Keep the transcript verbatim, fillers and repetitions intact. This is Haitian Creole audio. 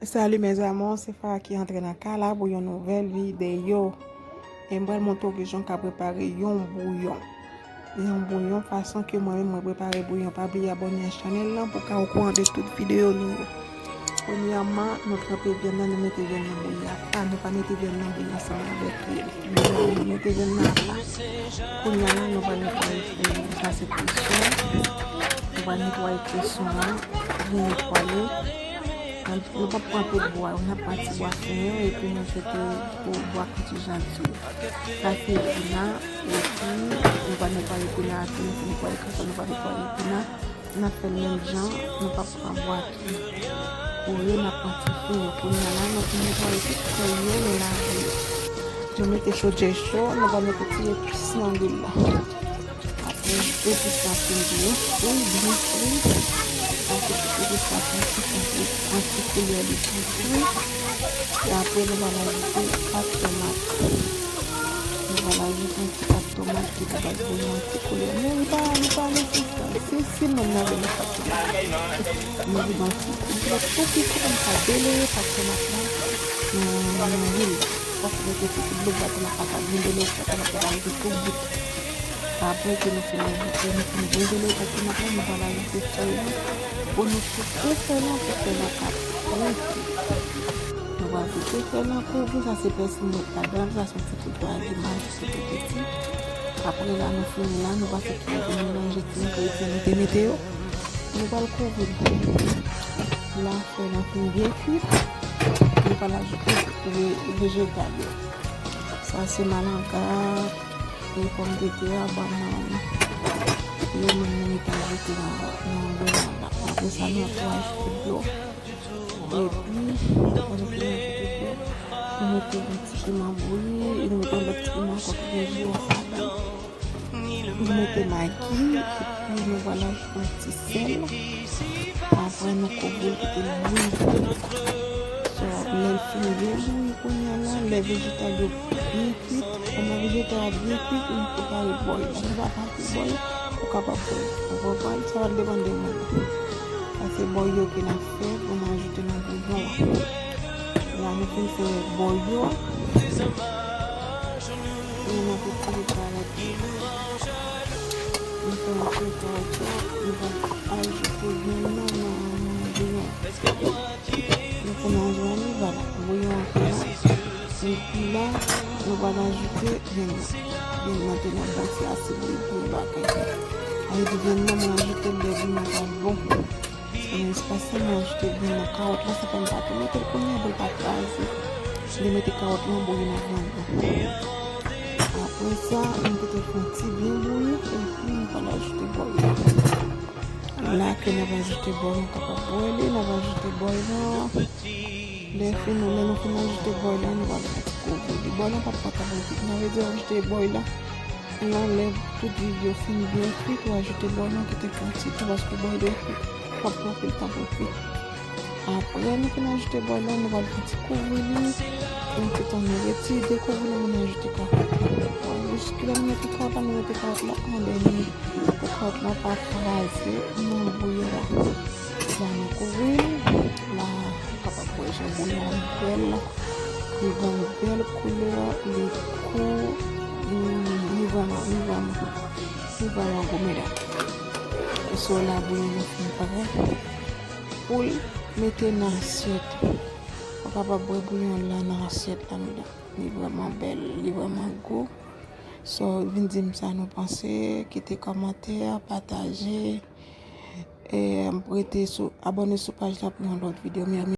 Salut mes amours, se Farah ki antre nan kay la pou yon nouvèl videyo. E m pral montre w kijan w ka prepare yon bouyon. Yon bouyon fason ke mwen menm mwen prepare bouyon. Pa bliye abòne a chanèl lan pou w ka okouran de tout videyo nou yo. Premyèman, nou tranpe vyann nan, nou mete vyann nan bouyi apa. Nou pa mete vyann nan bouyi ansanm avèk li. Nou mete vyann nan apa. Kounye a la, nou pral netwaye fèy sa se kweson. Nou pral netwaye kweson an, byen netwaye. Nou p ap pran tout bwa yo, n ap pran ti bwa fen yo, epi nou jete pou bwa ki ti jan di yo. Sa se epina, epi nou va netwaye epina a tou, nou fin netwaye kaka, nou va netwaye epina. N ap fè l menm jan, nou p ap pran bwa ki pouri, n ap pran ti fen yo. Kounye a la, nou fin netwaye tout fèy yo, nou lave yo. Nou mete chodyè cho, nou va mete ti epis nan lwil la. Apre, epis la fin byen fri, byen fri. Apre, epis la fin fri, an ti koulè li fin fri. E apre, nou va ajoute pat tomat. Nou va ajoute yon ti pat tomat ki pou bay bouyon an ti koulè. Men li pa, li pa nesesè. Si, si moun nan vle met pat tomat, men li ban ti koulè tou piti, nou ka deleye pat tomat la nan, nan lwil. Fòk mete ti kout dlo pou pa ta byen deleye, pou pa ta rive tou bout. Apre ke nou fin ajoute, nou fin byen deleye pati matan, nou pral ajoute fèy lan. Pou nou koupe fèy lan, pou fèy lan ka pran. Nou pral koupe fèy lan kouvri, sa se pèsi m met ladan, sa se yon ti kout dwa ki mal, se tou piti. Apre la, nou fini la, nou pase ki nou vin melanje ti engredyan nou te mete yo. Nou pral kouvri l. La, fèy lan fin byen kuit. Nou pral ajoute ve-, vejetal yo. Sa se malanga, e pòmdetè, bannann. Yo menm nou mete ajoute nan, nan bouyon la. Apre sa, nou ap tou ajoute dlo. Epi, lè nou fin ajoute dlo, nou mete yon ti piman bouyi, e nou mete yon lòt ti piman ankò ki gen jiwòf ladan. Nou mete magi, epi nou pral ajoute yon ti sèl. Apre, nou kouvri l, kite l bouyi. So, lè l fin byen bouyi kounye a la, lè vejetal yo byen kuit, pandan vejetal la byen kuit, nou prepare bòy la. Nou pa pase bòy, ou kapab bòy. Ou konprann? Sa va depann de moun nan. Sa se bòy yo ke n ap fè pou n ajoute nan bouyon an. La, nou fin fè bòy yo. E n ap retire kawòt yo. Nou fè retire kawòt yo. Nou va ajoute vyann nan nan bouyon an. Nou konnen vyann nan, vwala. Bouyon an pran. Epi la, nou pral ajoute vyann nan. Vyann nan te nan bon ti asid li, bon bagay. Sa vle di vyann nan, mwen ajoute l lè vyann nan pral bon. Nan espas sa, mwen ajoute vyann nan, kawòt la, se pa m pa tou mete l kounye a pou l pa kraze. M te mete kawòt lan bouyi nan vyann nan. Apre sa, nou kite l fè yon ti byen bouyi, epi nou pral ajoute bòy la. La ke n ap ajoute bòy, nou kapab bwè li, n ap ajoute bòy la. Lè fini, lè nou fin ajoute bòy la, nou pral fè ti kouvri li. Bòy la pa pran tan pou l kuit. Sa vle di ajoute bòy la. Nan lè tout viv yo fin byen kuit, ou ajoute bòy lan, kite l pran ti tan, paske bòy byen kuit, pap pran anpil tan pou l kuit. Apre nou fin ajoute bòy lan, nou pral fè ti kouvri li, yon ti tan nou retire, dekouvri li, nou ajoute kawòt la. Bon, jiskilè nou mete kawòt la, nou mete kawòt la an dènye, pou kawòt la pa kraze nan bouyon la. La nou kouvri l, la ou kapab wè jan bouyon an bèl la. Li gen yon bèl koulè, li kou, li, li vrèman, li vrèman, li vrèman gou, medam. So la bouyon nou fin pare pou l mete nan asyèt. Ou kapab bwè bouyon la nan asyèt la, medam. Li vrèman bèl, li vrèman gou. So, vin di m sa nou panse, kite kòmantè, pataje. E, rete sou, abòne sou paj la pou yon lòt videyo. Mèsi.